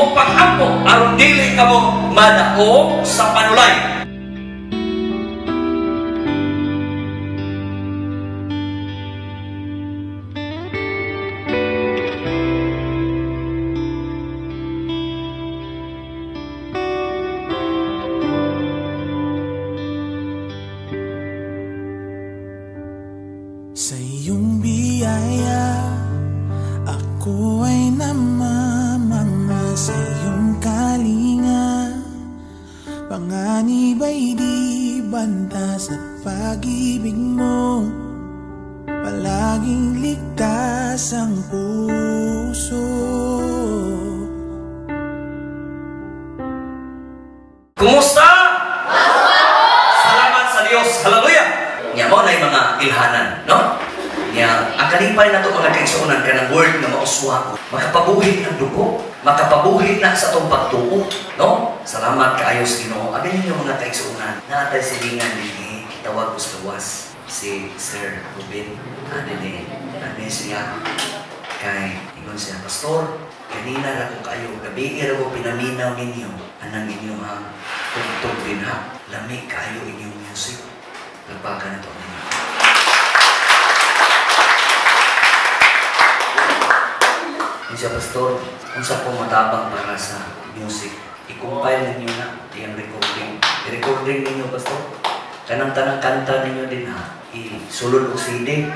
O pag-ampo aron dili kamo madaog sa panulay. Sa iyong biyaya, ako ay namamanga sa iyong kalinga. Panganib ay di banta sa pag-ibig mo, palaging ligtas ang puso. Kumusta? Salamat sa Dios. Hallelujah! Nya mo na mga ilhanan, no? Nya ang kalipay nato mga kaigsuonan kanang word nga mauswa ko, makapabuhi ng dugo, makapabuhi na sa atong pagtuo, no? Salamat kaayo sa Ginoo. Abi ninyo mga kaigsuonan, naa tay silingan dinhi, tawag ko sa gawas si Sir Ruben adine. Ani siya kay ingon siya, pastor, kanina ra ko kayo gabi ra ko pinaminaw ninyo anang inyong tugtog dinha. Lami kaayo inyong music. Nagpaka na to ninyo. Siya, pastor, unsa ko matabang para sa music, i-compile ninyo na iyang recording. I-recording ninyo, pastor. Kanang tanang kanta ninyo din ha, isulod og CD.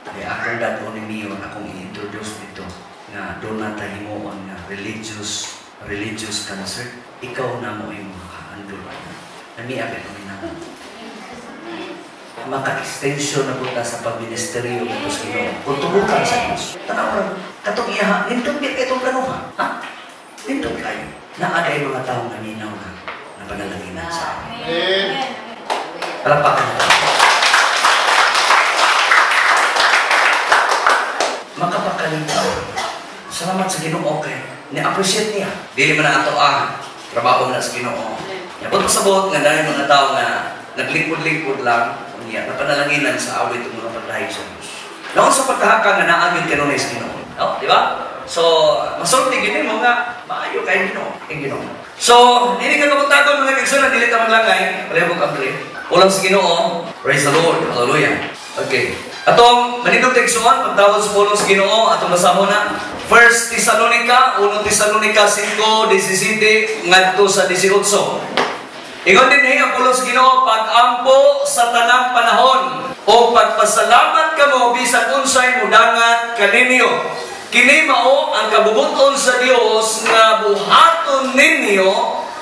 Kaya akong dadon ni Mio, akong i-introduce dito nga doon na tahimuon nga religious concert. Ikaw na mo yung makahandle. Nami agad kami na. Maka-extension na punta sa pagministeryo ng Diyos Ginoo. Kung tumukan sa Diyos, tanaw ra katong iya, nindot gyud itong plano ha? Nindot kayo. Naa kay mga tawo nga minaw na napanalanginan sa amin. Amen. Palakpakan na. Makapakalitaw. Salamat sa Ginoo kay ni-appreciate niya. Dili man na ato trabaho na sa Ginoo. Yabot pasabot nga dahil mga tao nga naglingkod-lingkod lang niya, napanalanginan sa awit ng mga paglahi sa Diyos. Naon sa pagkahaka nga naagin kanunay sa Ginoo. No, di ba? So, masulti gini mo nga maayo kay Ginoo, kay Ginoo. So, dili ka kabuntagon mga kaigsuonan, dili ta maglangay, palihog og abli. Ulang sa Ginoo. Praise the Lord. Hallelujah. Okay. Atong manindog taigsuon pagtawag sa pulong sa Ginoo, atong basahon na 1 Tesalonica, 1 Tesalonica 5:17 ngadto sa 18. Ingon din ang pulong sa Ginoo, pag-ampo sa tanang panahon o pagpasalamat kamo bisan unsay mudangat kaninyo. Kini mao ang kabubuton sa Dios nga buhaton ninyo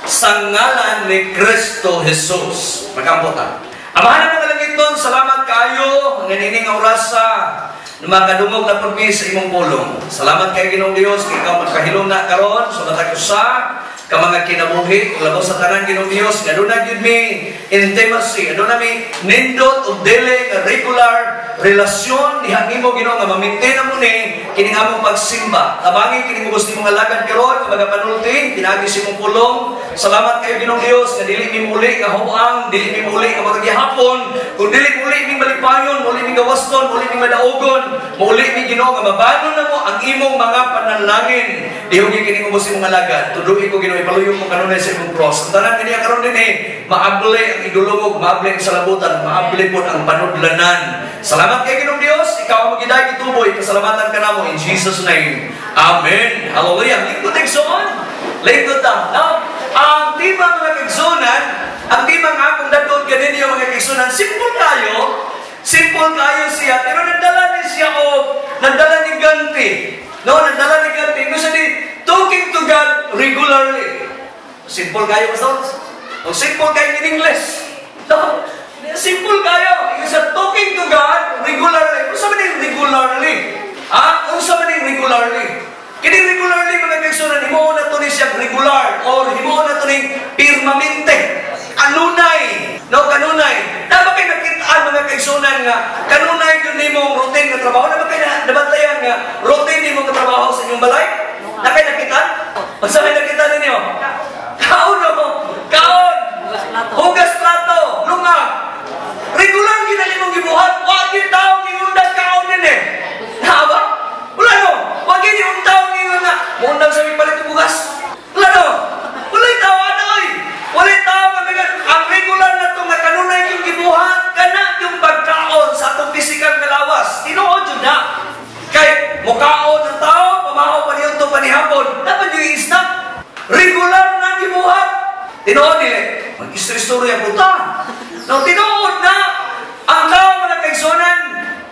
sa ngalan ni Kristo Jesus. Magampo ta. Amahan ng mga langiton, salamat kayo nga nining orasa na makadungog na pud mi sa imong pulong. Salamat kay Ginoong Dios kay ikaw magkahilom na karon sa matag usa ka mga kinabuhi ug labaw sa tanan Ginoong Dios nga aduna gyud mi intimacy, aduna mi nindot og dili nga regular relasyon diha nimo Ginoo nga ma-maintain mo ni kining among pagsimba. Tabangi kining ubos nimong alagad karon nga magapanulti pinaagi sa imong pulong. Salamat kayo Ginoong Dios nga dili mi muli nga huang, dili mi muli nga murag gihapon, kun dili muli mi malipayon, muli mi gawaston, muli mi madaugon, muli mi Ginoo nga mabanon namo ang imong mga panalangin. Dihugi kining ubos imong alagad. Tudlohi ko Ginoo, ipaluyong mo kanunay sa imong cross. Ang tanan kaniya karon dinhi, maable ang idulungog, maable ang salabutan, maable pod ang panudlanan. Salamat kay Ginoong Dios, ikaw ang magiday gituboy, pasalamatan ka namo in Jesus name. Amen. Hallelujah. Lingkod igsoon. Lingkod ta. Now, ang tema mga kaigsuonan, ang tema nga akong dadon kaninyo mga kaigsuonan, simple kayo. Simple kayo siya, pero nagdala ni siya og nagdala ni ganti. No, nagdala ni ganti. Gusto ni talking to God regularly. Simple kayo, pastor. O simple kayo in English. No, simple kayo. Isa talking to God regularly. Unsa man ning regularly? Ah, unsa man ning regularly? Kini regularly mga kaigsuonan, himuon na to ni siya regular or himuon na to ning permanente. Kanunay. No, kanunay. Na ba kay nakitaan mga kaigsuonan nga kanunay gyud nimong routine nga trabaho? Na ba kay nabantayan nga routine nimong nga trabaho sa inyong balay? Na kay nakitaan? Unsa may nakita ninyo? Kaon no? Kaon. Hugas plato, lungag. Regular gyud na nimong gibuhat, wa gyud tawo ningundag kaon nini. Na ba? Wala no. Wa gyud yung tawo ningon nga muundang sa mipalit og Istorya puta. No, tinuod na ang tao, mga kaigsuonan,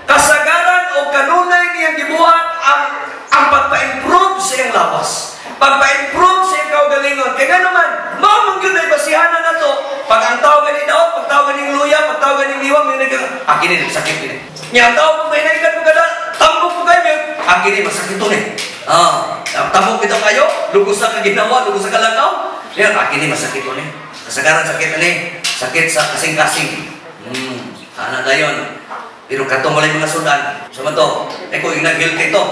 kasagaran o kanunay niyang gibuhat ang pagpa-improve sa iyang lawas, pagpa-improve sa iyang kaugalingon. Kaya nga naman, mao man gyud ay basihanan na to. Pag ang tao gani daot, pag tao ganing luya, pag tao ganing liwang, may nag ah, kini sakit kini. Nya ang tao pag may naikan mo kada, tambok mo kayo, ah, kini masakit to ni. Ah, tambok bitaw kayo, lugos sa kaginawa, lugos sa kalakaw. Yan, ah, kini masakit to ni. Kasagaran sakit ni, sakit sa kasing-kasing. Ana dayon. Pero katong walay mga sudan, sa man to, eh ko inag-healthy to.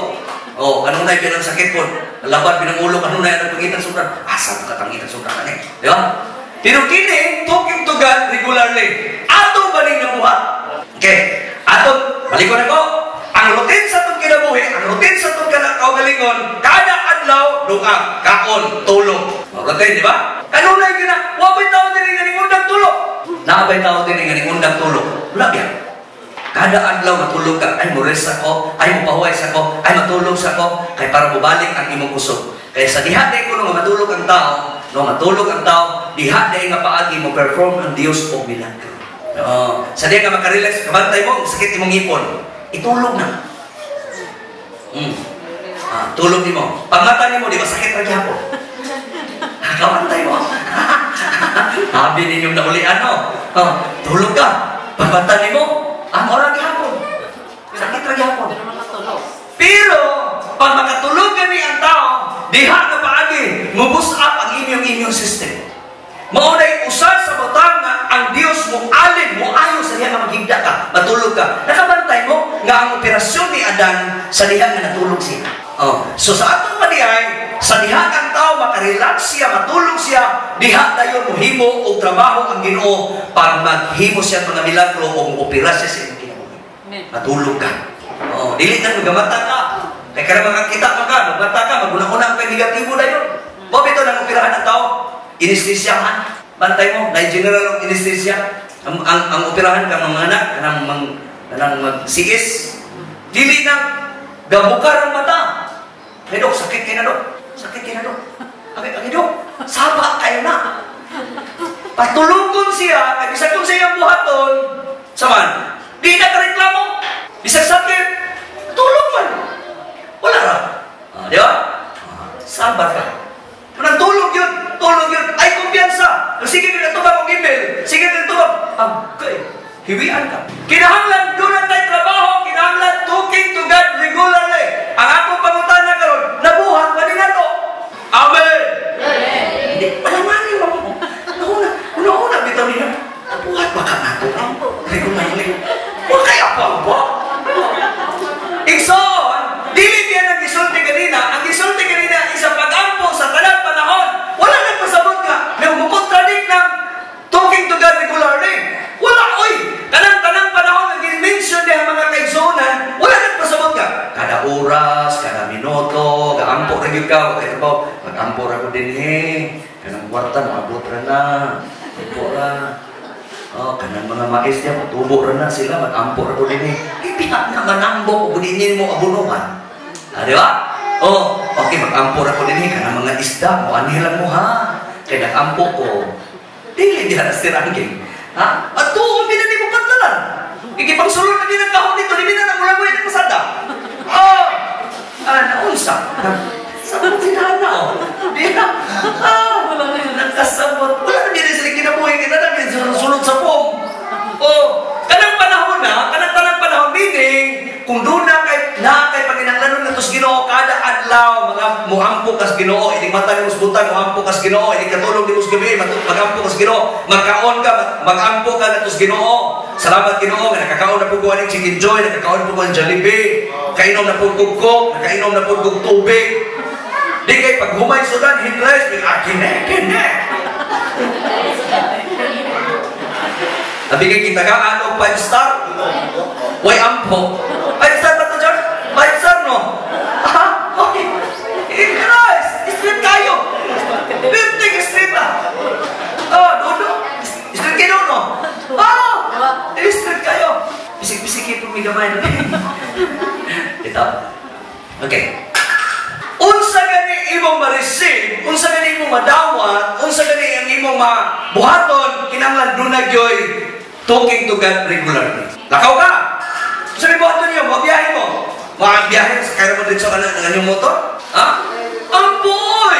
Oh, kanunay pinang sakit po. Laban pinang ulo, kanunay ang pangitan sudan. Asa ka pangitan sudan ani? Di ba? Pero kini, talking to God regularly. Ato ba ning nabuhat? Okay. Ato, balikon ako. Ang routine sa atong kinabuhi, ang routine sa atong kaugalingon, kada adlaw, dungag, kaon, tulog. Oh, routine, di ba? Kanunay gina, wa ba'y tao diri nga ningundag tulog? Naa ba'y tao diri nga ningundag tulog? Wala biya. Kada adlaw matulog ka, ay mo-rest ako, ay mopahuway sa ko, ay matulog sa ko, kay para mobalik ang imong kusog. Kaya sa diha day kuno nga matulog ang tao, no, matulog ang tao, diha day nga paagi mo perform ang Dios og milagro. No, sa diha nga makarelax, kabantay mo, sakit imong ngipon, itulog na. Ah, tulog nimo. Pagmata nimo, di ba sakit ra gyapon? Kabantay mo. Habi ninyong naulian, no? Oh, tulog ka. Pagmata nimo, ang ora gihapon. Sakit ra gihapon. Pero makatulog. Pero, pag makatulog gani ang tao, diha nga paagi, mo-boost up ang inyong immune system. Mao nay usa sa butang nga ang Dios mo alin, mo ayo sa diha nga maghigda ka, matulog ka. Nakabantay mo nga ang operasyon ni Adan sa diha nga natulog siya. Oh, so sa atong paniay, sa diha ang tao makarelax siya, matulog siya, diha dayon mohimo og trabaho ang Ginoo para maghimo siya mga milagro o moopera siya sa imong kinabuhi. Amen. Matulog ka. Oh, dili na magamata ka. Kay kada makakita man ka, magmata ka, maguna-una kay negatibo dayon. Mao bitaw nang operahan ang tao, anesthesiyahan. Bantay mo, na general ang anesthesia. Ang operahan ka mga anak, kanang magsiis. Dili na gabukar ang mata. Kay dok, sakit kay na dok. Sakit kay na dok. Okay, okay dok. Saba kayo na. Patulugon siya, kay bisan kung siya buhaton, saman, di na kareklamo. Bisag sakit, tulog man. Wala ra. Ah, di ba? Ah, sabar ka. Nang tulog yun, tulog yun, ay kumpiyansa. Sige ka tubag og email, sige ka tubag. Agay, hiwian ka. Kinahanglan doon na tayo trabaho, kinahanglan talking to God regularly. Ang akong pangutana karon, nabuhat ba ni nato? Amen. Hindi, alanganin mo. Una, una, una, bitaw niya. Nabuhat ba ka nato? Regularly. Wa kaya pa ba? Igsoon, dili biya ang gisulti kanina. Ang gisulti kanina isa pag-ampo sa tanan panahon. Wala nang pasabot nga. May mo-contradict ng talking to God regularly. Wala, oy! Kanang tanang panahon nga gi-mention diha, mga kaigsuonan, wala nang pasabot nga. Kada oras, kada minuto, gaampo ra gyud ka, wa kay trabaho. Mag-ampo ra ko dinhi. Kanang kwarta moabot ra na. Ampo ra. Oh, kanang mga mais diya, matubo ra na sila, mag-ampo ra ko dinhi. Ibiyak na manambok og dinhi mo abunuhan. Ah, di ba? Oh, okay, mag-ampo ra ko dinhi kanang mga isda, mo anhi lang mo ha. Kay nag-ampo ko. Dili diha na sirangking. Ha? At tuon din na mo pantalan. Ikipangsulod na din ang kahon dito, di na nang mula mo pasada. Oh, ah, naunsa. Sabot sinana, oh. Di na. Ah, nagkasabot. Wala na din sila kinabuhi kita na sulod sa pom. Oh, kanang panahon na, kanang tanang panahon, meaning kung doon na kay panginahanglanon nato sa Ginoo kada adlaw, mga muampo kas Ginoo, inig mata nimo sa buntag muampo kas Ginoo, inig katulog nimo sa gabi magampo kas Ginoo, magkaon ka magampo ka nato sa Ginoo. Salamat Ginoo nga nakakaon na pud ko aning Chicken Joy, nakakaon na pud ko ang Jollibee, kainom na pud kog Coke, nakainom na pud kog tubig. Di kay pag humay sudan hinres, ah, kine kine. Sabi kay kita ka, ano, 5 star? Way ampo. 5 star ba ito dyan? 5 star, no? Ah, okay. In Christ, street kayo. Building street ah. Ah, dodo. Street kayo, no? Ah, street kayo. Bisik-bisik ito, may gamay na. Ito. Okay. Unsa gani imong ma-receive, unsa gani imong madawat, unsa gani ang imong imong mabuhaton, kinahanglan duna gyoy talking to God regularly. Lakaw ka. Sa may buhaton niyo, mabiyahe mo. Mabiyahe sa kaya mo dito sa kanang inyong motor? Ha? Ampoy!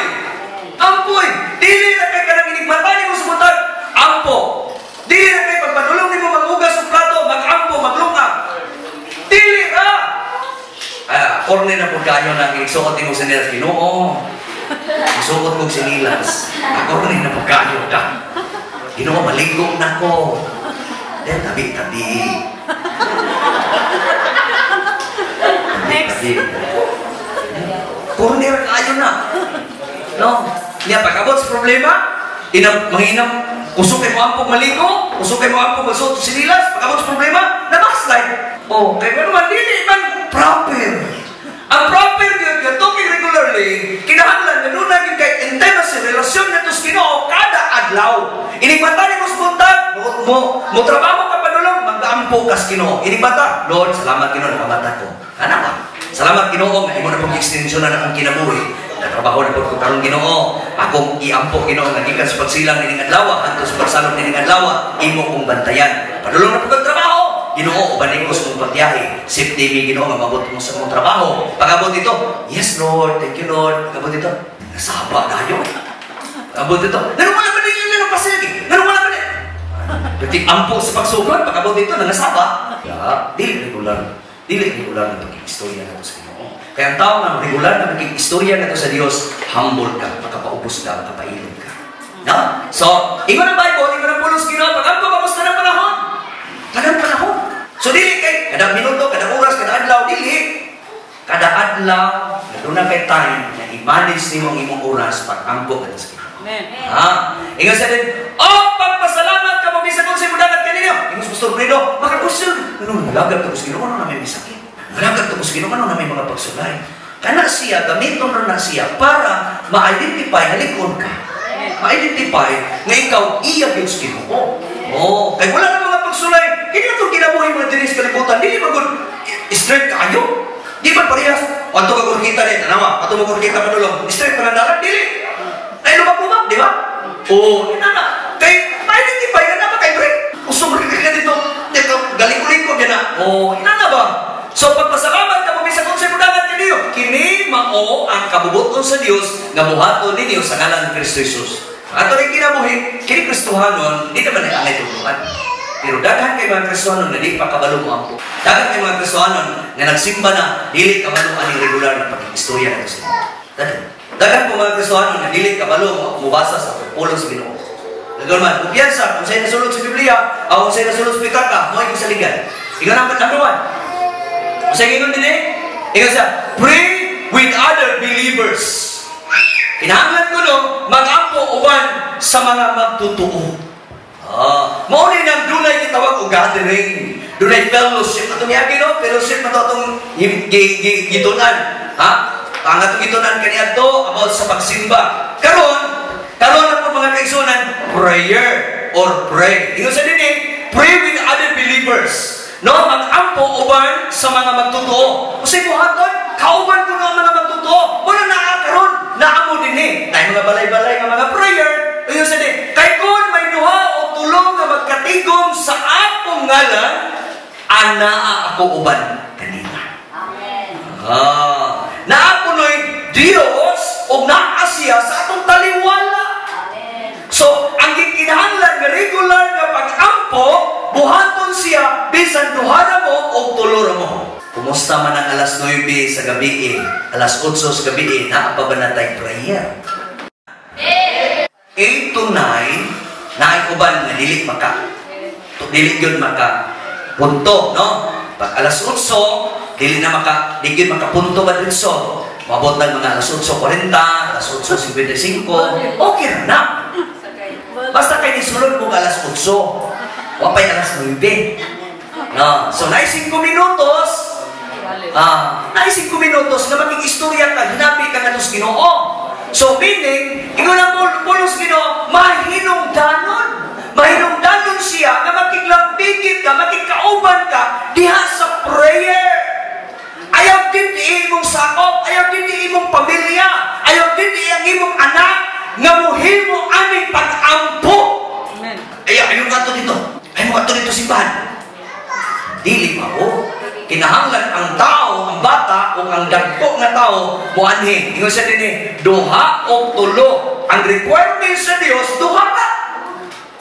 Ampoy! Dili na kay kanang inigmata nimo sa buntag, ampo. Dili na kay pagpadulong nimo maghugas og plato, mag-ampo, maglungag. Dili ra! Ah, korne na pud kayo nang isuot nimo sinilas. Ginoo. Isuot kog sinilas. Korne na pud kayo ka. Ginoo, maligo na ko. Then tabi-tabi. Next. Tabi. Korne ra kayo na. No? Niya pag-abot sa problema, inam manginam kusog kay mo ampog maligo, kusog kay mo ampog magsuot og sinilas, pag-abot sa problema, na backslide. Oh, kay man dili man proper. Ang proper gyud nga talking regularly, kinahanglan nga duna gyud kay intimacy, relasyon nato sa Ginoo kada adlaw. Inigmata nimo sa buntag, mo trabaho ka padulong, mag-ampo ka sa Ginoo. Inigmata, "Lord, salamat Ginoo nakamata ko." Ana ba? "Salamat Ginoo nga imo na pong extension na akong kinabuhi. Natrabaho na pud ko karon, Ginoo. Akong iampo, Ginoo, nga gikan sa pagsilang nining adlaw hangtod sa pagsalop nining adlaw, imo kong bantayan. Padulong na pud kag trabaho. Ginoo, uban ko sa mong pagbiyahe. Safety mi, Ginoo, nga maabot mo sa mong trabaho." Pag-abot dito, "Yes Lord, thank you Lord." Pag-abot dito, nasaba tayo. Pag-abot dito, "Ngano wala pa din yung pasilagi? Ngano wala pa din?" Pati ampo sa pagsugod, pag-abot dito, nangasaba. Ya, dili regular. Dili regular na pag-istorya nato sa Ginoo. Kaya ang tao nga regular na pag-istorya nato sa Dios, humble ka, makapaubos ka, makapailog ka. No? So, ingon ang Bible, ingon ang pulong sa Ginoo, pag-ampo kamusta ng panahon? Kada panahon. So, dili kay kada minuto, kada oras, kada adlaw, dili. Kada adlaw, na doon kay time na i-manage nimo ang imong oras pag-ampo ka sa Ginoo. Amen. Ha? Ingon sa din, "Oh, pagpasalamat ka mo bisan kung sa mudagat kaninyo." Ingon sa Pastor Fredo, makakusyon. "Ano, nalagad ka sa Ginoo, ano na may sakit? Nalagad ka sa Ginoo, ano na may mga pagsulay?" Kana siya, gamiton ra na siya para ma-identify nga lig-on ka. Ma-identify nga ikaw iya gyud sa Ginoo. Oh, kay wala na mga pagsulay. Kini atong kinabuhi mga diri sa kalibutan, dili man gud straight kaayo. Di man parehas. Adto ka kurkita ni, tanawa, adto mo kurkita padulong, straight pa dalan, dili. Ay lubak-lubak, di ba? Oo, oh, na. Kay ma-identify nga na ba kay break. Usog rin ka dito. Dito, galing-uling ko na. Oh, inana ba? So pagpasalamat ka mo bisan kung sa mudagat kaniyo, kini mao ang kabubuton sa Dios nga buhaton ninyo sa ngalan ni Kristo Jesus. Ato rin kinabuhi, kini Kristohanon, di naman ay angay tudloan. Pero daghan kay mga Kristohanon na di pa kabalo mo ampo. Daghan kay mga Kristohanon nga nagsimba na dili kabalo ani regular na pag-istorya nato sa Ginoo. Daghan. Daghan po mga Kristohanon nga dili kabalo mobasa sa pulong sa Ginoo. Daghan man, kumpiyansa kung sa'yo nasulod sa Biblia o kung sa'yo nasulod sa pitaka, mo ay saligan. Ikaw naman, number one. Sa ingon din eh, ingon siya, "Pray with other believers." Kinahanglan ko no, mag-ampo uban sa mga magtotoo. Ah, mao ni nang dunay gitawag og gathering. Dunay fellowship atong yagi no, fellowship man to atong gitunan. Ha? Ang atong gitunan kaniadto about sa pagsimba. Karon, karon na po mga kaigsunan, prayer or pray. Ingon sa dinhi, "Pray with other believers." No, mag-ampo uban sa mga magtotoo. Usay buhaton, kauban ko ang mga magtotoo. Muna naa karon, naa mo dinhi. Nay mga balay-balay nga mga prayer. Ingon sa dinhi, "Kay kung may duha o tulo nga magkatigom sa akong ngalan, anaa ako uban kanila." Amen. Ah, naa kuno'y Dios ug naa siya sa atong taliwala. Amen. So, ang gikinahanglan nga regular nga pag-ampo, buhaton siya bisan duha ra mo o tulo ra mo. Kumusta man ang alas 9 sa gabi, eh, alas 8 sa gabi, eh, naa pa ba na tay prayer? 8 to 9, naay uban nga dili gyud maka punto, no? Pag alas 8, dili na maka, di gyud makapunto ba dito. Mabot lang mga alas 8:40, alas 8:55, okay ra na. Basta kay nisulod mo alas 8, wa pa'y alas 9. No. So, naay 5 minutos, naay 5 minutos na maging istorya ka, hinabi ka nga sa Ginoo. So, meaning, ingon ang pulong sa Ginoo, mahinungdanon. Mahinungdanon siya nga makiglambigit ka, makikauban ka diha sa prayer. Ayaw din imong sakop, ayaw din imong pamilya, ayaw din ang imong anak nga muhimo aning pag-ampo. Simbahan. Dili mao. Kinahanglan ang tao, ang bata o ang dagko nga tao moanhi. Ingon siya dinhi, duha o tulo. Ang requirement sa Dios, duha ka.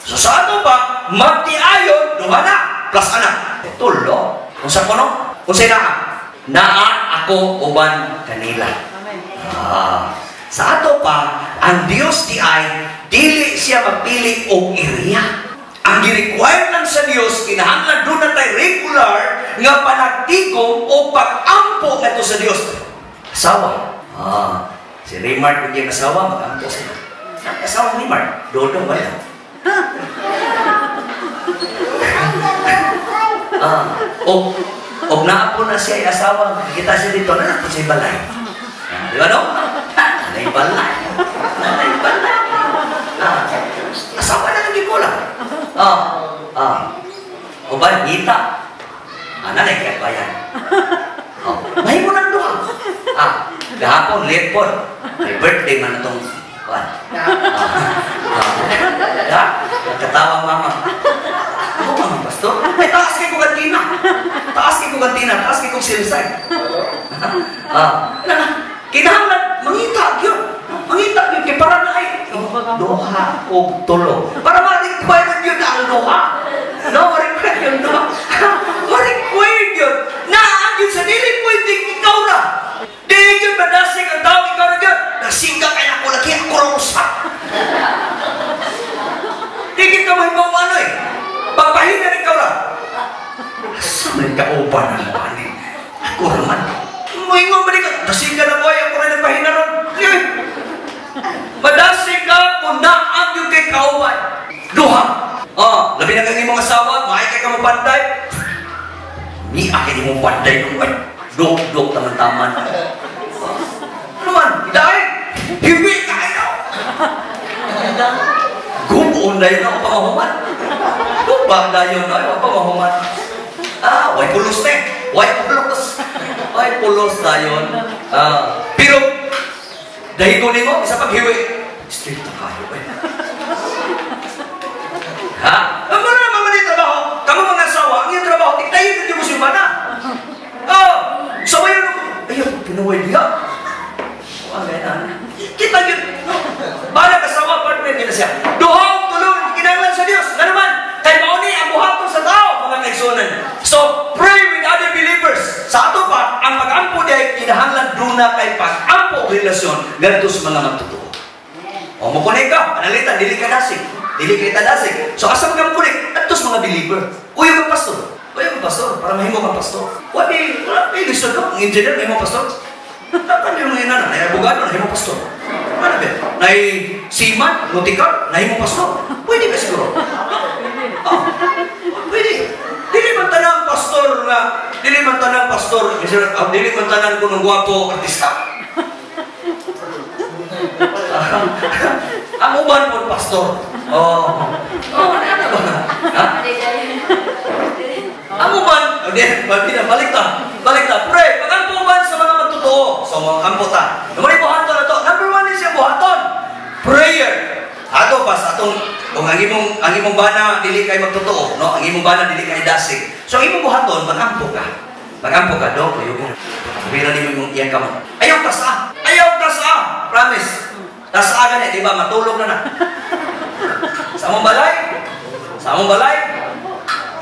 So sa ato pa, magtiayon, duha na, plus anak. Tulo. Unsa kono? Unsay naa? Naa ako uban kanila. Ah, sa ato pa, ang Dios di ay dili siya magpili og area. Ang gi-require lang sa Dios, kinahanglan doon na tay regular nga panagtigom o pag-ampo ngadto sa Dios. Asawa. Ah, si Raymart ug iyang asawa mag-ampo sila. Ang asawa ni Raymart, dodong wala. Ah, o og naa po na siya ay asawa, kita siya dito na po siya balay. Ah, di ba no? Nanay balay. Nanay balay. Ah, asawa na lang ko lang. Ah, ah. O ba, ngita. Ah, nanay kaya bayan. Oh, mahimo nang duha. Ah, gahapon, late po. May birthday man na itong kuan. Ah, ah. Ha? Nagkatawa mama. Ako mama, pastor. Ay, taas kay ko kantina. Taas kay ko kantina. Taas kay kong silsay. Ah, na, kinahanglan, mangita yun. Mangita yun. Kaya para na ay, duha o tulo. Para ma-require yun ang duha. No, ma-require yun duha. Ma-require yun. Naa yun sa dili pwedeng ikaw na. Dili yun madasig ang tao, ikaw na yun. Nasingga kaya ako lagi, ako ra usa. Di ka mahimaw ano eh. Pagpahina rin ikaw ra. Asa man kauban ang ano eh. Ako raman. Muingon ba di ka? Nasingga na ko ay, ako na nagpahina ron. Eh. Madasig ka kung naang yung kay kauban. Duha. Oh, labi na kang imong asawa, maay kay ka mo panday. Ni akin imong panday nung ay. Dok-dok taman-taman. Oh. Ano man? Idaay. Hiwi ka kayo. Gumoon na yun ako pamahuman. Gubang na yun na ako pamahuman. Ah, way pulos na eh. Way pulos. Way pulos na yun. Ah, pero, dahil ko nimo, isa paghiwi, straight na kayo eh. Ha? Ang mga naman man yung trabaho, kamo mga asawa, ang iyong trabaho, tigtayin na mo simba na. Oh, so ayun, ayun, pinuway diha. Wala na. Kita yun, no? Balag asawa, partner nila siya. Duha tulong, kinahanglan sa Dios. Nga naman, kay mao ni ang buhaton sa tao, mga kaigsuonan. So, pray with other believers. Sa ato pa, ang pag-ampo diay kinahanglan duna kay pag-ampo relasyon ngadto sa mga magtotoo. O mo-connect ka, panalitan, dili ka dasig. Dili ka dasig. So asa man ka mo-connect? Adto sa mga believer. Uyo kang pastor. Uyo kang pastor para mahimo kang pastor. Wala wala may lisod no? Ang engineer mahimo pastor. Dapat yung mga ina na abogado nahimo pastor. Ano ba? Nay seaman, nautical, nahimo pastor. Pwede ba siguro? Oh, pwede. Dili man tanang pastor nga, dili man tanang pastor, dili man tanan ko ng gwapo artista. Ang uban po pastor. Oh. Oh, ano ba? Ha? Ang uban, balik ta. Balik ta. Pray, pag-ampo uban sa mga magtotoo. So mga ampo ta. Numero buhaton na to. Number 1 is siya buhaton. Prayer. Ato pa sa atong kung ang imong bana dili kay magtotoo, no? Ang imong bana dili kay dasig. So ang imong buhaton, mag-ampo ka. Mag-ampo ka do, kayo. Pira nimo imong iyang kamot. Ayaw tasa. Ayaw tasa. Promise. Tasa gani, di ba? Matulog na na. Sa among balay. Sa among balay.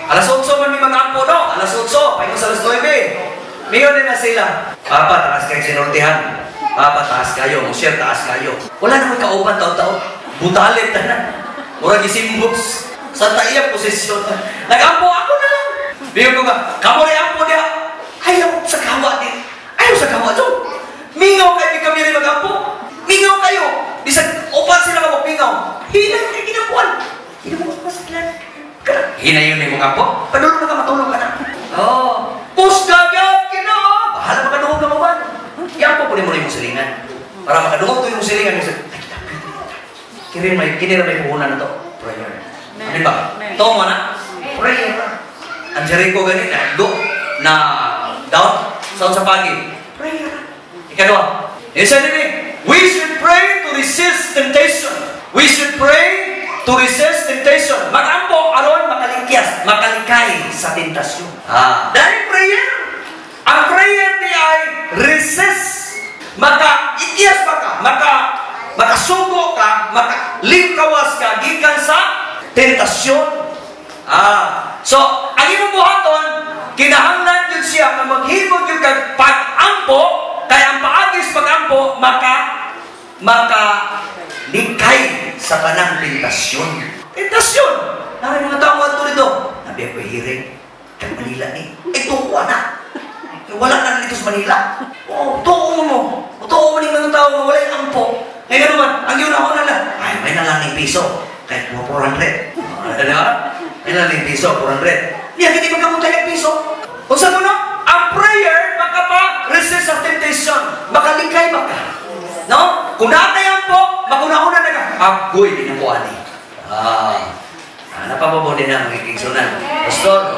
Alas 8 man mi mag-ampo, no? Alas 8, paingon sa alas 9. Miyon din na sila. Papa, taas kayo sinultihan. Papa, taas kayo. Musyer, taas kayo. Wala naman kauban taon-taon. Butalit na na. Murag isimbos. Sa taiya posisyon. Nag-ampo ako na lang. Miyon ko nga, kamo rin ampo niya. Ayaw sa kawa din. Ayaw sa kawa, Jong. Mingaw kayo, kami rin mag-ampo. Mingaw kayo. Bisag, upat sila magpingaw. Hinay kayo ginampuan. Hinay mo sa kilan. Hinay yun yung mga ampo. Padulong na ka, matulog ka na. Oh. Pusgagap, Ginoo. Bahala makadungog ka mo ba? Yan po, pwede mo rin yung silingan. Para makadungog to yung silingan. Ay, kinira may puhunan na to. Prayer. Amin ba? Ito mo na. Prayer. Ang Jericho ganun na, go, na down, sa pagi. Prayer. Ikalawa. Isa din eh. We should pray to resist temptation. We should pray To resist temptation. Magampo aron makalikyas, makalikay sa tentasyon. Dahil prayer, ang prayer ni ay resist. Maka ikyas ba ka, makasugo ka, makalingkawas ka gikan sa tentasyon. So, ang imong buhaton, kinahanglan jud siya nga maghimo jud kag pag-ampo, kay ang paagi sa pag-ampo maka likay sa tanang tentasyon. Tentasyon! Nari mga tao ato dito. Nabi ako hearing. Kag Manila ni. Eh, tuwa na. Eh, wala na dito sa Manila. Oh, tuo mo. Tuo mo ning mga tao nga walay ampo. Ngayon naman, ang yun ako na lang. Ay, may nalang ni piso. Kahit mga 400. Ah, di ba? May nalang ni piso, 400. Niya, hindi magkamuntay ang piso. Kung sa no, ang prayer, makapa-resist sa temptation. Makalikay ba ka? No? Kung naa kay ampo, makuna-una na ka. Agoy, di na ko ani. Napapabo din na ang kikingsunan. Pastor,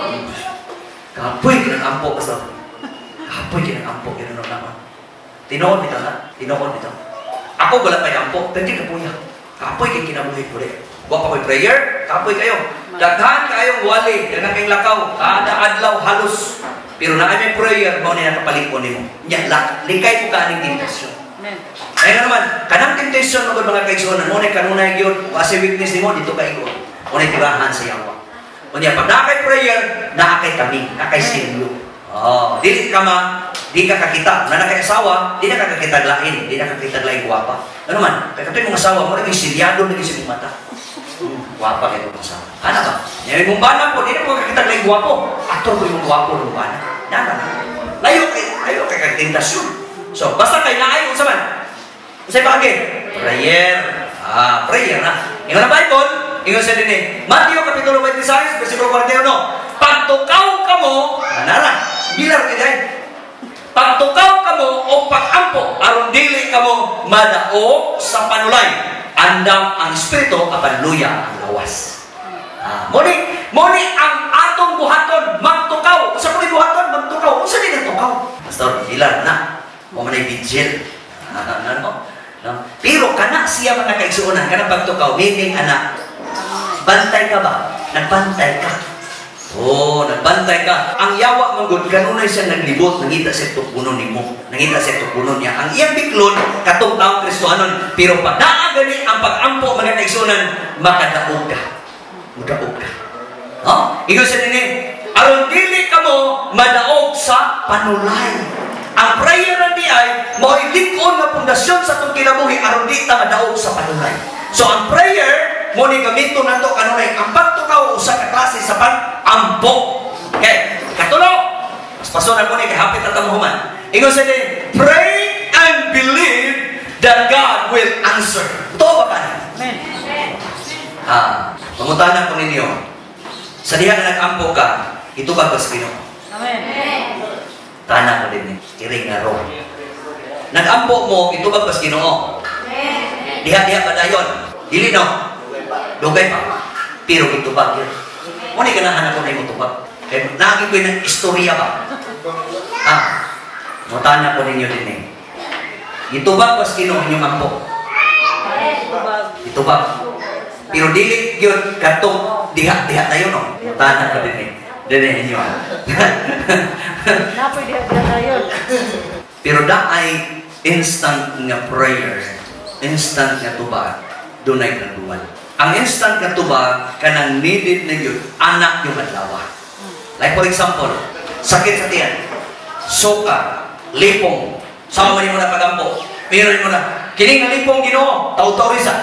kapoy kinang ampo, pastor. Kapoy kinang ampo, kinang naman. Tinuod nito na, tinuod nito. Ako wala pa ampo, pero di kapoy. Kapoy kay kinabuhi ko rin. Wa pa ko'y prayer, kapoy kayo. Daghan kayong wali, daghan kayong lakaw, kada adlaw halos. Pero naa may prayer, mao ni nakapalikon nimo. Nya, likay mo ka aning tentasyon. Amen. Kaya naman, kanang temptation mo mga kaigsuonan, mo na kanunay gyud, kung asa weakness nimo dito ka igo. Mo na tirahan sa yawa. Unya pag naa kay prayer, naa kay kami, naa kay silyo. Oh, dili ka ma, di ka kakita. Na kay asawa, di na ka kakita lain, di na kakita lain gwapa. Ano man, kay katoy mong asawa, mo na silyado na gyud sa imong mata. Gwapa kay imong asawa. Ana ba? Nya imong bana po, di na po kakita lain gwapo. Ato ko imong gwapo ng bana. Nana. Layo kay kag tentasyon. So, basta kay naay unsa man? Unsay paagi? Prayer. Prayer na. Ingon ang Bible, ingon sa dinhi. Matthew kapitulo 26, versikulo 41. Pagtukaw kamo, anara, bilar kay dai. Pagtukaw kamo o pagampo aron dili kamo madaog sa panulay. Andam ang espiritu apan luya ang lawas. Muni ang atong buhaton magtukaw. Unsa po buhaton magtukaw? Unsa din ang tukaw? Pastor, bilar na. Wa man ay vigil. Ano? No? Pero kana siya mga kaigsuonan, kana pagtukaw, meaning anak, bantay ka ba? Nagbantay ka. Oh, nagbantay ka. Ang yawa man gud kanunay siya naglibot, nangita siya tukunon nimo. Nangita siya tukunon niya. Ang iyang biklon katong taong Kristohanon, pero pag naa gani ang pag-ampo mga kaigsuonan, makadaog ka. Mudaog ka. No? Ingon siya dinhi, aron dili kamo madaog sa panulay. Ang prayer na di ay mao'y lig-on nga pundasyon sa atong kinabuhi aron di ta madaog sa panulay. So ang prayer mo ni gamiton nato kanunay ang pagtukaw usa ka klase sa pag-ampo. Okay, katulo. Mas pasonan mo ni kay hapit na ta mohuman. Ingon sa din, pray and believe that God will answer. Totoo ba ka? Amen. Mangutana ko ninyo. Sa diha nga nag-ampo ka, itubag ba sa Ginoo? Amen. Tana ko din eh. Kiring nga ro. Nag-ampo mo, itubag ba sa Ginoo? Diha-diha ba dayon? Dili no? Dugay pa. Pero itubag yun. Muna ganahan ako na imong tubag. Kaya naging ko yung istorya ba? Mutana ko ninyo din eh. Itubag ba sa Ginoo inyong ampo? Itubag. Pero dili yun katong diha-diha tayo no? Mutana ko din eh. Dili ninyo. Napoy diha-diha tayo. Pero da ay instant nga prayer, instant nga tubag, dunay gradual. Ang instant nga tubag, kanang needed na yun, anak yung adlaw. Like for example, sakit sa tiyan, suka, lipong, sama man mo na pagampo, pero mo na, kining nga lipong Ginoo, taw-taw rin sa.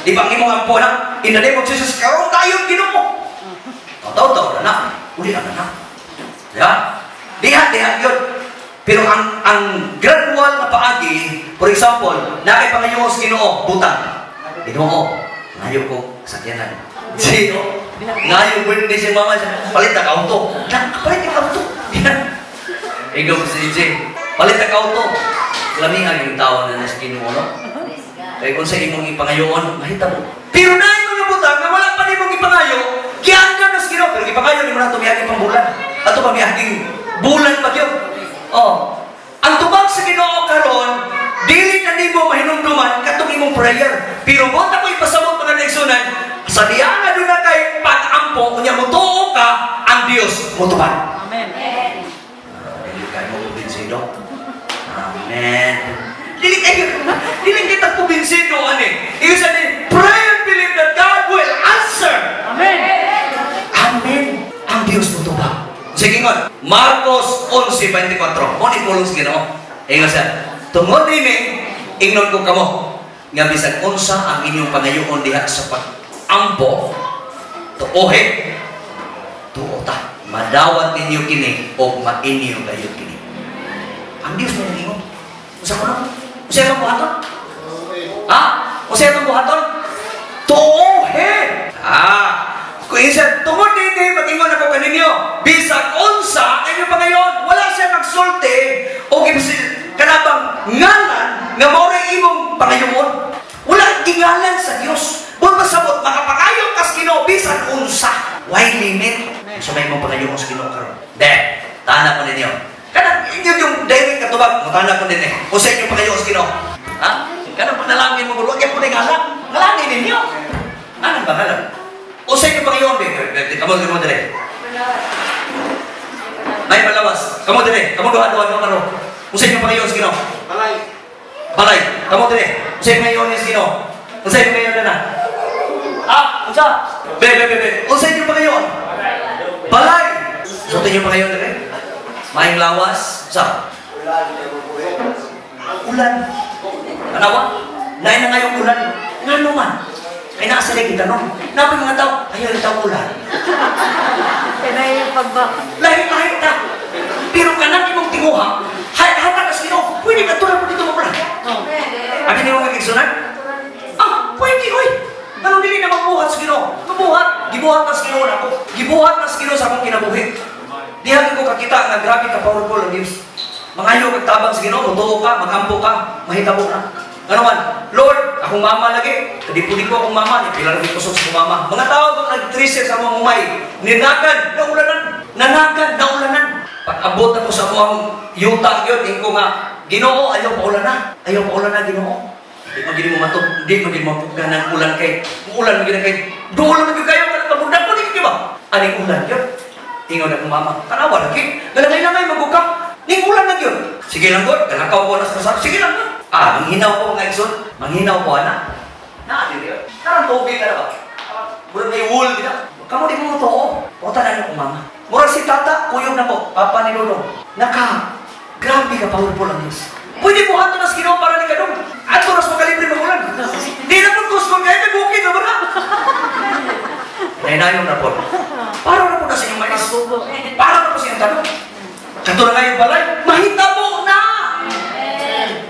Di ba ang imong ampo na, in the name of Jesus, karon tayo Ginoo. Taw-taw na na, uli na na. Diba? Diha, diha yun. Pero ang gradual na paagi, for example, na kay pangayo sa Ginoo, butang. Ginoo, ngayo ko sakyanan. Sino? Ngayo birthday si mama siya, palit ang auto. Palit ang auto. Ikaw si CJ, palit ang auto. Lamihan yung tao na nasa Ginoo, no? Kaya kung sa imong ipangayoon, mahita mo. Pero na mga butang nga wala pa nimong ipangayo, gianggan na sa Ginoo. Pero ipangayo nimo na tumiyaging pang bulan. Ato pa miyaging bulan pa gyud. Oh. Ang tubag sa Ginoo karon, dili na nimo mahinumduman katong imong prayer. Pero mo ta ko ipasabot mga kaigsuonan, kaigsunan, sa diya nga doon na kay pag-ampo, unya mutuo ka, ang Dios mutubad. Amen. Dili kayo mo kumbinsido. Amen. Dili kayo, dili kita kumbinsido, ani. Ibig sabihin, pray and believe that God will answer. Amen. Amen. Ang Dios mutubag. Sige ngon, Marcos 11:24. Mo ni pulong sa Ginoo. Ingon siya, tungod nini, ingnon ko kamo, nga bisan unsa ang inyong pangayoon diha sa pag-ampo, tuohe, tuo ta. Madawat ninyo kini o mainyo kayo kini. Ang Dios mo ningon. Unsa ko no? Unsa itong buhaton? Ha? Unsa itong buhaton? Tuohe. Ah, kung isa, tungod nini, mag-ingon ako kaninyo, bisag unsa ang inyong pangayon, wala siya magsulti o kanabang ngalan nga mao ray imong pangayoon. Wala gingalan sa Dios. Buot pasabot, makapangayo kas Ginoo bisan unsa. Why limit? So may imong pangayoon sa Ginoo karon. De, tana ko ninyo. Kanang inyo yung direct katubag, mutana ko ninyo. Unsa inyong pangayoon sa Ginoo? Ha? Kanang panalangin mo, wag yan po na ngalan. Ngalangin ninyo. Anong ba ngalan? Unsa inyong pangayoon, be? Kamo, kamo dire. May malawas. Kamo dire. Kamo duha duha duha karo. Unsa inyong pangayoon sa Ginoo? Balay. Balay. Kamo dire. Unsa inyong pangayoon sa Ginoo? Unsa inyong pangayoon na? Ah, unsa? Be, be, be, be. Unsa inyong pangayoon? Balay. Unsa inyong pangayoon dire? Maayong lawas. Unsa? Ulan. Anawa? Naay na ngayong ulan. Ngano man? Kay naa sila gitanong. Napay mga tao, ayaw yung tao ulan. Kaya yung pagba. Lahi-lahi ta. Pero kanang imong tinguha, hatag ka sa Ginoo, pwede ka tulad mo dito magulan. Oh. Abi nimo mga igsunan? Ah, pwede oy. Anong dili na mabuhat sa Ginoo? Mabuhat, gibuhat na sa Ginoo nako. Gibuhat na sa Ginoo sa akong kinabuhi. Diha ko kakita nga grabe ka powerful ang Dios. Mangayo kag tabang sa Ginoo, mutuo ka, magampo ka, mahitabo na. Ano man, Lord, akong mama lagi, kadipo-dipo akong mama, ni pila lagi kusog sa akong mama. Mga tao kung nag-3 sa among umay, ninagan, naulanan, nanagan, naulanan. Pag-abot na ko sa among yuta yun, ingko nga, Ginoo, ayaw paulan na. Ayaw paulan na, Ginoo. Di man gini mo matug, di man gini mapugan ng ulan kay, ulan man gini kay, duol man gyud kayo, kanang pamundan ko, di gyud ba? Aning ulan yun? Ingon na akong mama, tanawa lagi, galamay-lamay maguka, ning ulan na gyud. Sige lang God, galakaw ko na sa kasar, sige lang God. Ah, manghinaw ko mga igsoon, manghinaw ko ana. Naa diri. Karang tubig ka na ba? Murag may wool gina. Kamo di mo tuo. Punta na akong mama. Murag si tata, kuyog na ko, papa ni Lolo. Naka, grabe ka powerful ang Diyos. Pwede mo hato na sa Ginoo para ni kadong. Ato nas makalibre magulan. Di na po kuskon kayo, may bukid na ba na? Nainayon na po. Para na po na sa inyong mais. Para na po sa inyong tanong. Kato na ngayong balay, mahitabo na!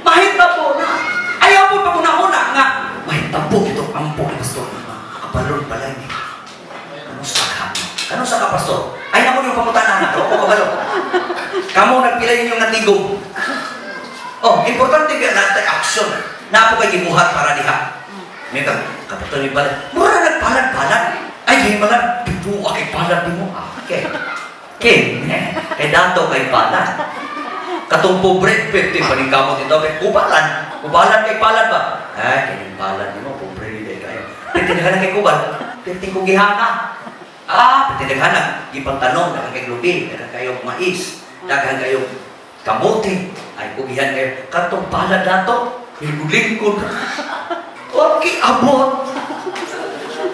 Mahitabo na! Ayaw po pagunahuna nga, mahitabo ito ampo ni pastor. Kabalon balay ni. Kanusa ka? Kanusa ka, pastor? Ay, nako yung pangutana na. Ako kabalo. Kamu nagpila inyong natigom. Oh, importante ka natin action. Napo kay gibuhat para diha. May ka, kapato ni balay. Mura nagpalan-palan. Ay, himalan. Bituwa kay palad nimo. Ah, okay. Ken, kay dato kay palad. Katong pobre, pwede paningkamot ito kay kubalan. Kubalan kay palad ba? Ay, kay palad nimo, pobre di kayo. Pwede na kay kubal. Pwede ko gihana. Ah, pwede naghana. Gipantanom, daghan kay lubi, daghan kayo mais, daghan kayo kamote. Ay, kugihan kayo. Katong palad dato, lingkod-lingkod. Wagi abot.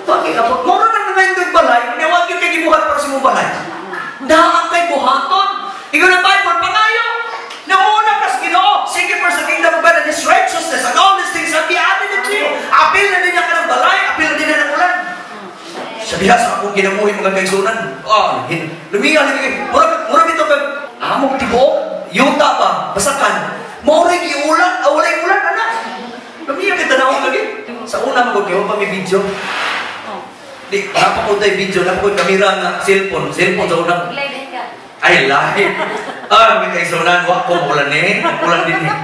Wagi abot. Mura na nga balay, niwag yun kay gibuhat para sa imong balay. Naa kay buhaton. Ingon ang Bible, pangayo. Nauna ka sa Ginoo. Seek ye first the kingdom of God and His righteousness, and all these things shall be added unto you. Apil na niya ka ng balay, apil na niya ng ulan. Sabiha sa akong kinabuhi mga kaigsunan. Ah, lumiya lagi. Mura mura bitaw kag among tibuok, yuta ba, basakan. Mao ray giulan, ah, walay ulan ana. Lumiya kay tanawon lagi. Sa una man gud kay wa pa may video. Oh. Di, napa ko tay video, napa ko kamera nga cellphone, cellphone sa una. Live ka. Ay, live. Ah, may kaigsunan, wa ko ulan eh. Ulan din eh.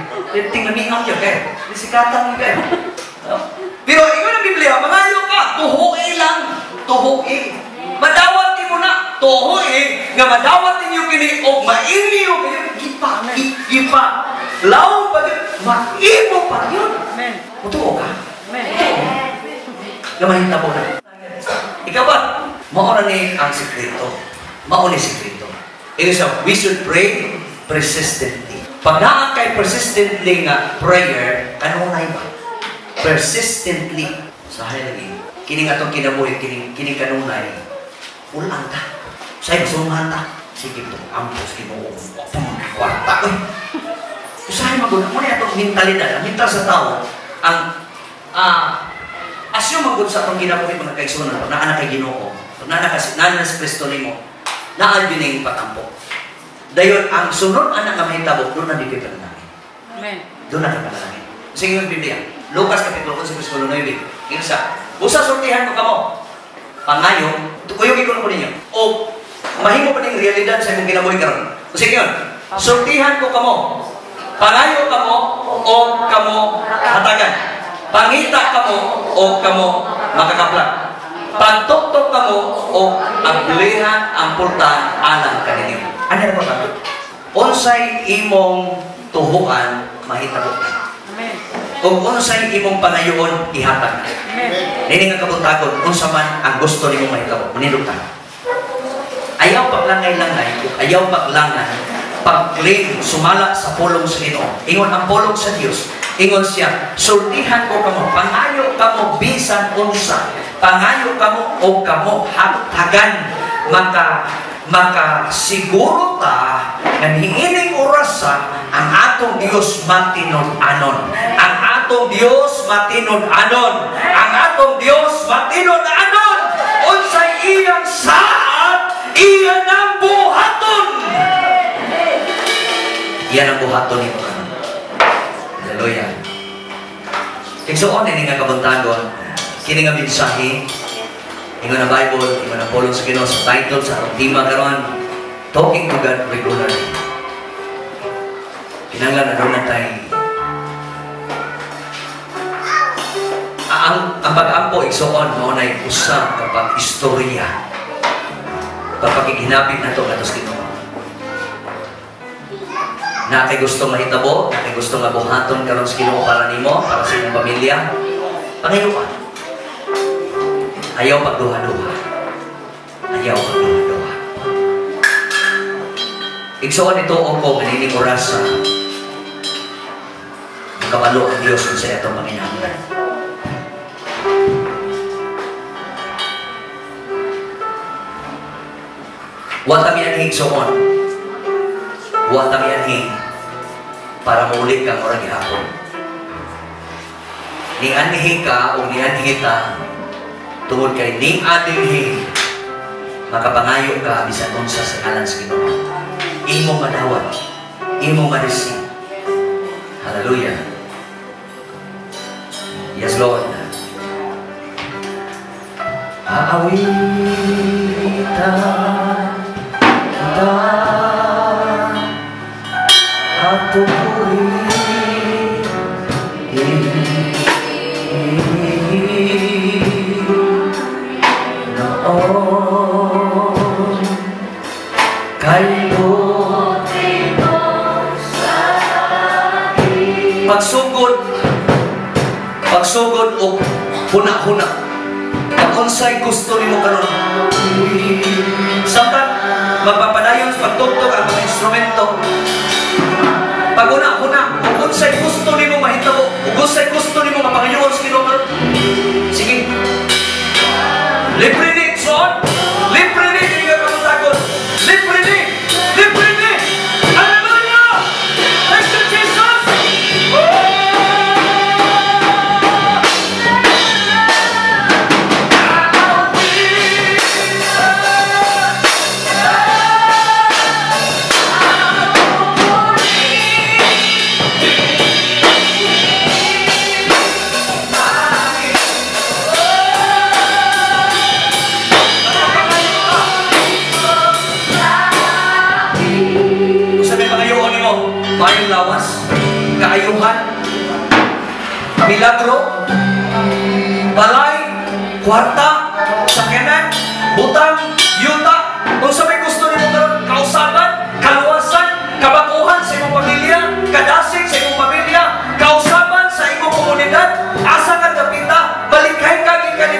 Tingnan niya kay. Disikatan mo kay. Pero ingon ang Biblia, mangayo ka, tuhoe lang, tuhoe. Madawat nimo na, tuhoe nga madawat ninyo kini og mailiw kayo gipa, gipa. Law pa gyud, maimo pa gyud. Amen. Mutuo ka. Amen. Nga nga mahitabo na. Ikaw ba? Mao na ni ang sikreto. Mao ni sikreto. It is a, we should pray persistently. Pag naa kay persistently nga prayer, kanunay ba? Persistently. Sa lagi, kining atong kinabuhi, kining kanunay, ulang ta. Say, masungan ta. Sige to, ampos Ginoo, kwarta. Uy, usahay maguna. Muna atong mentalidad, ang mental sa tao, ang assume magud sa atong kinabuhi mga kaigsuonan, pag naa na kay Ginoo, pag naa na si Kristo nimo, naa gyud ning patampo. Dayon ang sunod ana nga mahitabo, doon na di kay panalangin. Amen. Doon na kay panalangin. Sige yung Biblia. Lucas Kapitulo 11, versikulo 9. Ingon sa, "Busa sultihan ko kamo, pangayo, kuyog ko ninyo." O mahimo pa ning realidad sa imong kinabuhi karon. Sige yun. "Sultihan ko kamo, pangayo kamo o kamo hatagan. Pangita kamo o kamo makakaplag. Pagtuktok kamo o ablihan ang pultahan alang kaninyo." Ano na ba? Unsay imong tuhuan, mahitabo. Amen. Kung unsay imong pangayoon, ihatag. Amen. Nini nga kabuntagon, unsa man ang gusto nimo mahitabo, manindog ta. Ayaw paglangay-langay, ayaw paglangan, pag-claim, sumala sa pulong sa Ginoo. Ingon ang pulong sa Dios, ingon siya, "Sultihan ko kamo, pangayo kamo bisan unsa, pangayo kamo o kamo hatagan." Maka maka siguro ta nga niining orasa ang atong Dios matinud-anon. Ang atong Dios matinud-anon. Ang atong Dios matinud-anon. Unsay iyang saad, iya nang buhaton. Iyan ang buhaton nimo karon. Hallelujah. Igsuon ini nga kabuntagon, kini nga mensahe, ingon ang Bible, ingon ang pulong sa Ginoo sa title sa atong tema karon, Talking to God Regularly. Kinahanglan aduna tay ang pag-ampo, igsuon, mao nay usa ka pag-istorya. Pagpakiginapit nato ngadto sa Ginoo. Na kay gusto mahitabo, na kay gusto nga buhaton karon sa Ginoo para nimo, para sa imong pamilya, pangayo ka. Ayaw pagduha-duha. Ayaw pagduha-duha. Igsuon ito o ko nganining orasa, makabalo ang Dios kung sa itong panginahanglan. Wa ta mianhi, igsuon. Wa ta mianhi para muuli kang ora gihapon. Nianhi ka o nianhi ta tungod kay niadinhi makapangayo ka bisan unsa sa ngalan sa Ginoo. Imo madawat, imo ma-receive. Hallelujah. Yes, Lord. Aawitan kita at pupurihin noon kay buti mo sa akin. Pagsugod o huna-huna, pag unsay gusto nimo karon, samtang magpapadayon sa pagtugtog ang mga instrumento, pag huna-huna, ug unsay gusto nimo mahitabo, ug unsay gusto nimo mapangayoon sa Ginoo karon, sige. Libre ni, igsoon. Libre ni, dili ka kabuntagon. Libre ni, libre ni. Hallelujah! Thank you, Jesus! Oh! Maayong lawas, kaayuhan, milagro, balay, kwarta, sakyanan, butang, yuta, kung sa may gusto nimo karon, kausaban, kaluwasan, kabakuhan sa imong pamilya, kadasig sa imong pamilya, kausaban sa imong komunidad, asa ka dapita, malikay ka gikan.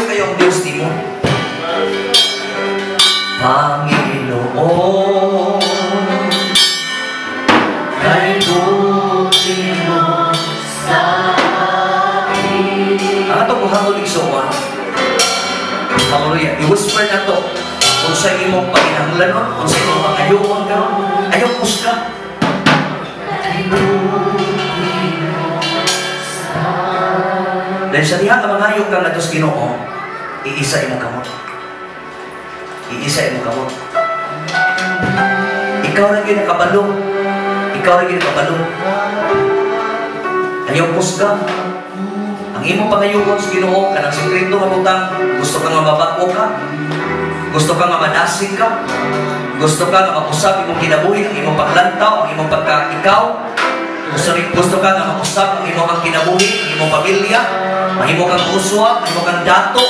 Maayo kayo ang Diyos nimo. Panginoon, kay buti mo sa akin. Ang atong buhaton, igsuon. Hallelujah. I-whisper na to. Kung sa imong panginahanglanon, kung sa imong pangayoon karon, ayaw kusga. Kay buti mo sa Dahil sa diha nga mangayo ka ngadto sa Ginoo, iisa imong kamot. Iisa imong kamot. Ikaw ra gyud nakabalo. Ikaw ra gyud nakabalo. Ayaw kusga. Ang imong pangayoon sa Ginoo kanang sekreto nga butang, gusto ka nga mabag-o ka, gusto ka nga madasig ka, gusto ka nga mausab imong kinabuhi, ang imong paglantaw, ang imong pagka ikaw, gusto ka nga mausab ang imong ang kinabuhi, ang imong pamilya, mahimo kang uswa, mahimo kang dato,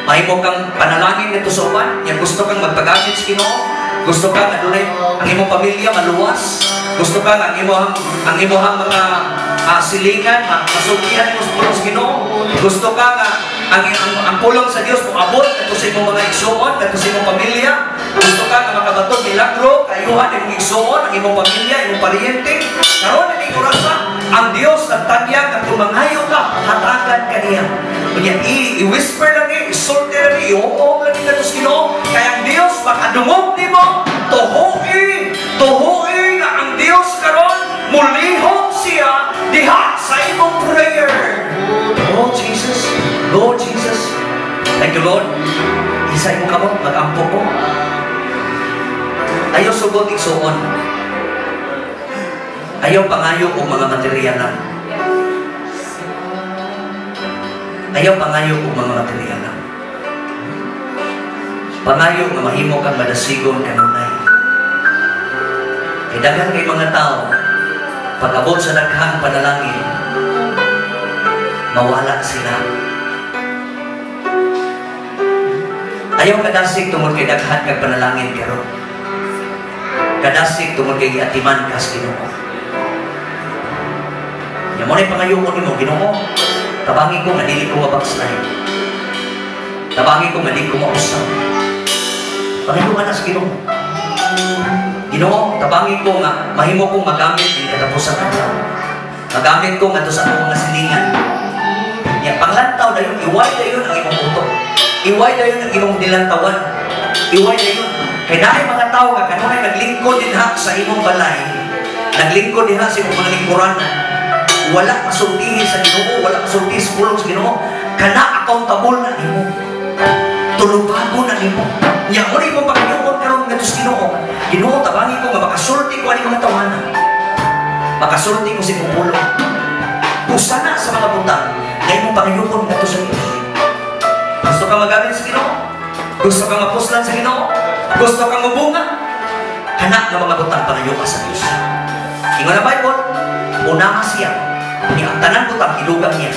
mahimo kang panalangin nito sa uban, nya gusto kang magpagamit sa Ginoo, gusto ka nga adunay ang imong pamilya maluwas, gusto ka nga ang imong mga silingan, masultihan mo sa pulong sa Ginoo, gusto ka nga ang pulong sa Dios moabot ngadto sa imong mga igsuon, ngadto sa imong pamilya, gusto ka nga makabaton milagro, kayuhan imong igsuon, ang imong pamilya, imong paryente. Karon ning orasa, ang Dios nagtanyag nga kung mangayo ka, hatagan ka niya. Unya i-whisper lang ni, isulti lang ni, iuom lang ni ngadto sa Ginoo, kay ang Dios makadungog nimo, tuhui, tuhui nga ang Dios karon mulihok siya diha sa imong prayer. Oh Jesus, Lord Jesus. Thank you, Lord. Isa imong kamot, mag-ampo ko. Ayaw sugot, igsuon. Ayaw pangayo og mga material lang. Ayaw pangayo og mga material lang. Pangayo nga mahimo kang madasigon kanunay. Kay daghan kay mga tao, pag-abot sa daghang panalangin, mawala sila. Ayaw kadasig tungod kay daghan kag panalangin karon. Kadasig tungod kay giatiman ka sa Ginoo. Nya mo na pangayoon nimo, Ginoo, tabangi ko nga dili ko mabackslide. Tabangi ko nga dili ko mausab. Pangayoon na sa Ginoo. Ginoo, tabangi ko nga mahimo kong magamit ning katapusan adlaw. Magamit ko ngadto sa akong mga silingan. Nya panglantaw dayon, iway dayon ang imong utok. Iway dayon ang imong nilantawan. Iway dayon. Kay naay mga tawo nga kanunay naglingkod dinha sa imong balay, naglingkod dinha sa imong mga lingkuranan. Wala masultihi sa Ginoo, wala masultihi sa pulong sa Ginoo. Kana accountable na nimo. Tulubago na nimo. Nya mo ni imong pangayoon karon ngadto sa Ginoo. Ginoo, tabangi ko nga makasulti ko ani mga tawana. Makasulti ko sa imong pulong. Busa na sa mga butang nga imong pangayoon ngadto sa Dios. Gusto ka magamit sa Ginoo? Gusto ka mapuslan sa Ginoo? Gusto ka mabunga? Kana nga mga butang pangayo ka sa Dios. Ingon ang Bible, una ka siya. Ni ang tanan butang idugang niya.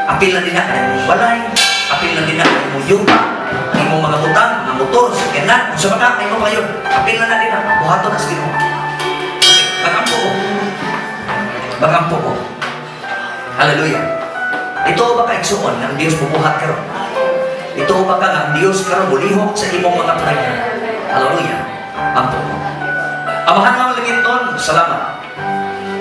Apil na din na ang imong balay, apil na din na ang imong yuta, ang imong mga butang, mga motor, sakyanan, kung sa mga ang imong pangayon, apil na na din na, buhaton na sa Ginoo. Okay, magampo ko. Magampo ko. Hallelujah. Ito ba ka igsuon nga ang Dios bubuhat karon? Ito ba ka nga ang Dios karon mulihok sa imong mga prayer? Hallelujah. Ampo ko. Amahan nga langitnon, salamat.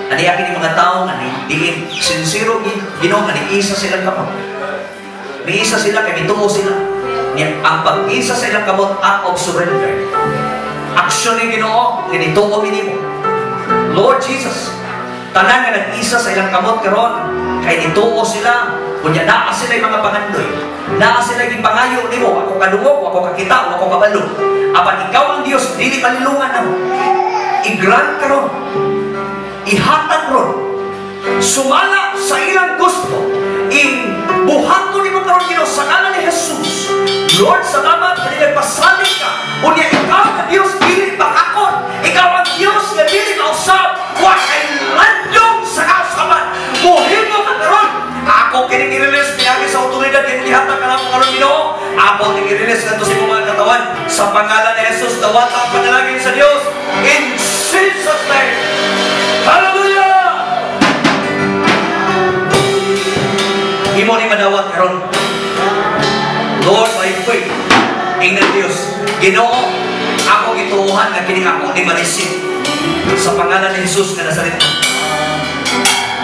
Ani akin yung mga tao nga diin sincero Ginoo nga niisa silang kamot. Niisa sila kay mituo sila. Niya ang pag-isa sa ilang kamot, act of surrender. Aksyon ni Ginoo nga nituo nimo. Lord Jesus, tanan nga nag-isa sa ilang kamot karon kay nituo sila, kunya naa sila yung mga pangandoy. Naa sila yung pangayo nimo, ako kadungog, ako kakita, ako kabalo. Apan ikaw ang Dios, dili malilungan namo. I-grant karon. Ihatag ron. Sumala sa ilang gusto. Ibuhaton nimo karon Ginoo sa ngalan ni Jesus. Lord, salamat nga nagpasalig ka. Unya ikaw ang Dios dili makakon. Ikaw ang Dios nga dili mausab. Wa kay landong sa kausaban. Muhimo ka karon. Ako kining i-release pinaagi sa otoridad nga gihatag kanamo karon Ginoo. Ako ning i-release ngadto sa imong mga katawan sa pangalan ni Jesus. Dawata ang panalangin sa Dios in Jesus name. Hallelujah! Imo ni madawat karon. Lord, by faith, ingnan Dios, Ginoo, ako gituohan nga kini ako ni ma-receive sa pangalan ni Jesus nga Nazaret.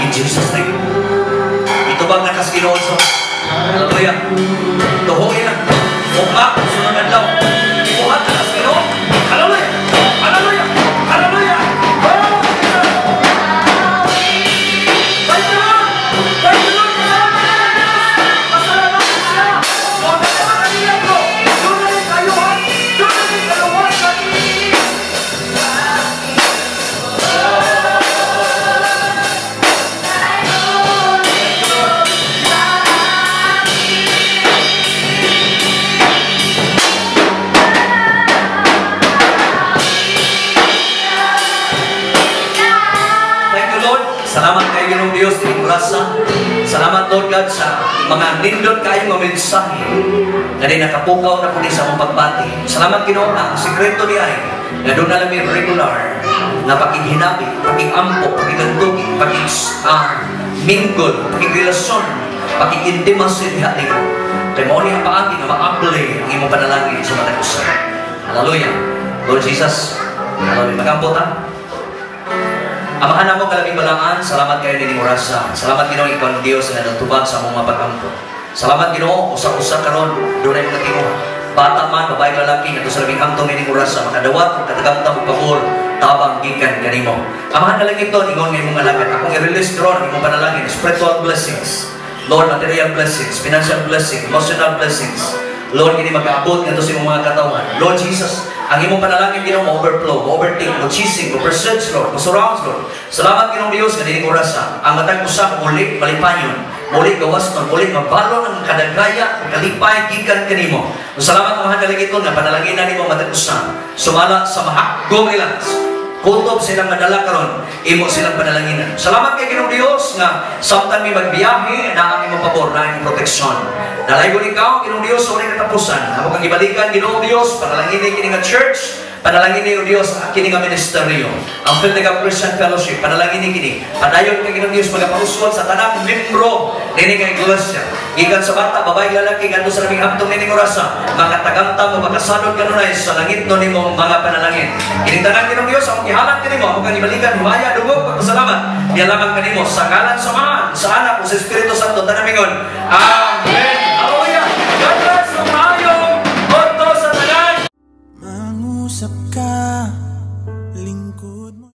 In Jesus' name. Itubag na kas Ginoo sa. Hallelujah. Tuhoy na. Ugma, sunod adlaw. Buhat na kas Ginoo. Hallelujah. Hallelujah. Hallelujah. Oh, Jesus. Thank you, Lord. Thank you, Lord. Pasalamat ka ng Diyos. Pasalamat siya. Doon na naman ang milagro. Doon na rin kayuhan. Doon na rin kaluwasan. Thank you, Lord. Salamat kay Ginoong Dios sa grasa. Salamat, Lord God, sa mga nindot kayo nga mensahe nga di nakapukaw na kundi sa among pagbati. Salamat, Ginoo, nga ang sikreto di ay nga doon na lang may regular na pakighinabi, pakigampo, pakigantugi, pakig mingle, pakigrelasyon, pakigintimacy diha nimo. Kay mao ni ang paagi nga maabli ang imong panalangin sa matag usa. Hallelujah. Lord Jesus, hallelujah. Magampo ta. Amahan namo nga labing balaan, salamat kayo nining orasa. Salamat, Ginoo, ikaw ang Dios nga nagtubag sa among mga pag-ampo. Salamat, Ginoo, usa-usa karon dunay mga tinguha. Bata man, babae, lalaki ngadto sa labing hamtong nining orasa makadawat ug katagamtam og pabor tabang gikan kanimo. Amahan na langit ingon nga imong alagad. Akong i-release karon ang imong panalangin, spiritual blessings. Lord, material blessings, financial blessings, emotional blessings. Lord, kini mag-abot ngadto sa imong mga katawan. Lord Jesus, ang imong panalangin, Ginoo, mo-overflow, mo-overtake, mo-chasing, mo-pursuit, Lord, mo-surround, Lord. Salamat, Ginoong Dios nga nining orasa ang matag usa muli malipayon, muli gawasnon, muli mabalon ang kadagaya, ang kalipay gikan kanimo. Salamat, mga kalagiton, nga panalangin nimo matag usa sumala sa mahakgong nila. Kutob silang madala karon, imo silang panalanginan. Salamat kay Ginoong Dios nga samtang mi magbiyahe na ang imong pabor, na ang imong proteksyon. Dalaygon ikaw, Ginoong Dios, sa unang katapusan. Amo kang ibalikan, Ginoong Dios, panalangin kini nga church, panalangin ni Dios kini nga ministeryo. Ang Fill the Gap Christian Fellowship, panalangin kini. Padayon kay Ginoong Dios magapauswag sa tanang membro nini nga iglesia. Gikan sa bata, babae, lalaki, ngadto sa labing hamtong nining orasa, makatagamtam o makasanod kanunay sa langit no nimong mga panalangin. Kining tanan, Ginoong Dios, among gihalan kanimo, among kang ibalikan, himaya, dungog, pagpasalamat. Diya lamang kanimo sa ngalan sa Amahan, sa Anak ug sa Espiritu Santo, tanamingon. Amen. Hallelujah. God bless ug maayong udto sa tanan. Mangusap ka.